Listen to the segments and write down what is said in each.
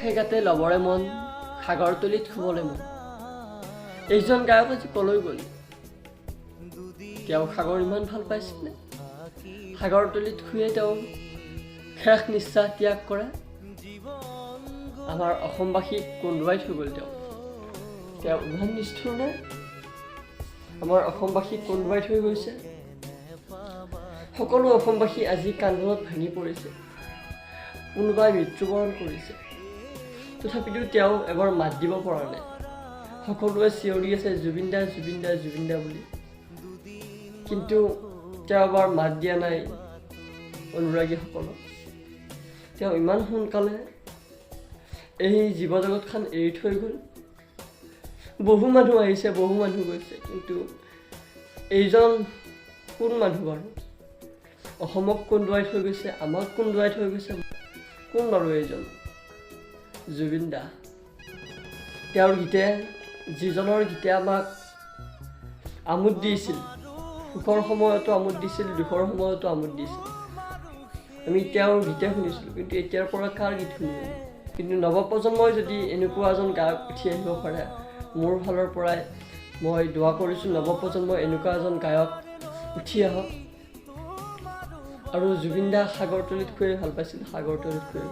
আকাশে গাতে লবৰে মন, সাগৰ তলিত শুবলৈ মন। এইজন গায়ক আজি কলৈ গ'ল? তেওঁ সাগৰ ইমান ভাল পাইছিলে, সাগৰ তলিত শুয়ে তেওঁ শেষ নিশ্বাস ত্যাগ কৰে। আমাৰ অসমবাসীক কন্দুৱাই থৈ গ'ল তেওঁ। তেওঁ ইমান নিষ্ঠুৰ নে? আমাৰ অসমবাসীক কন্দুৱাই থৈ গৈছে। সকলো অসমবাসী আজি কান্দোনত ভাঙি পৰিছে, কোনোবাই মৃত্যুবৰণ কৰিছে, তথাপিতো তেওঁ এবাৰ মাত দিব পৰা নাই। সকলোৱে চিঞৰি আছে জুবিন দা, জুবিন দা, জুবিন দা বুলি, কিন্তু তেওঁ এবাৰ মাত দিয়া নাই অনুৰাগীসকলক। তেওঁ ইমান সোনকালে এই জীৱ জগতখন এৰি থৈ গ'ল। বহু মানুহ আহিছে, বহু মানুহ গৈছে, কিন্তু এইজন কোন মানুহ বাৰু? অসমক কন্দুৱাই থৈ গৈছে, আমাক কন্দুৱাই থৈ গৈছে। কোন বাৰু এইজন? জুবিন দা। তেওঁৰ গীতে, যিজনৰ গীতে আমাক আমোদ দিছিল, সুখৰ সময়তো আমোদ দিছিল, দুখৰ সময়তো আমোদ দিছিল, আমি তেওঁৰ গীতে শুনিছিলোঁ। কিন্তু এতিয়াৰ পৰা কাৰ গীত শুনিম? কিন্তু নৱপ্ৰজন্মই যদি এনেকুৱা এজন গায়ক উঠি আহিব পাৰে, মোৰ ফালৰ পৰাই মই দোৱা কৰিছোঁ, নৱপ্ৰজন্মই এনেকুৱা এজন গায়ক উঠি আহক। আৰু জুবিন দা সাগৰ তলিত শুয়ে ভাল পাইছিল, সাগৰ তলিত শুয়ে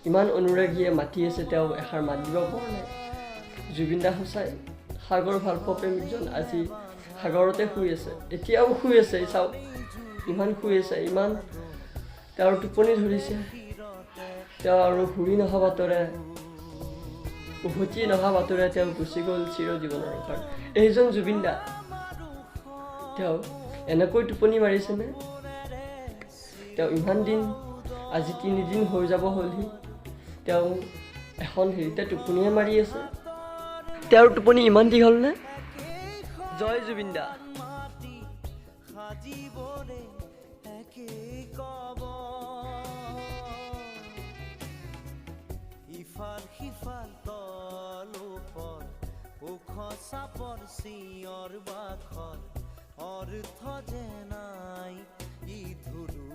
ইমান অনুৰাগীয়ে মাতি আছে, তেওঁ এষাৰ মাত দিব পৰা নাই। জুবিন দা সঁচাই সাগৰ ভালপোৱা প্ৰেমিকজন আজি সাগৰতে শুই আছে, এতিয়াও শুই আছে। চাওক, ইমান শুই আছে, ইমান তেওঁৰ টোপনি ধৰিছে। তেওঁ আৰু ঘূৰি নহা বাটৰে, উভতি নহা বাটৰে তেওঁ গুচি গ'ল চিৰজীৱনৰ কাৰণে। এইজন জুবিন দা, তেওঁ এনেকৈ টোপনি মাৰিছেনে? তেওঁ ইমান দিন, আজি 3 দিন হৈ যাব হ'লহি, তেওঁ এখন হেৰিতে টোপনিয়ে মাৰি আছে। তেওঁৰ টোপনি ইমান দীঘল নে? জয় জুবিন দা। সাজিবৰে একেই কবৰ, ইফাল সিফাল, তল ওপৰ, ওখ চাপৰ, চিঞৰ বাখৰ, অৰ্থ যে নাই ই ধুৰু।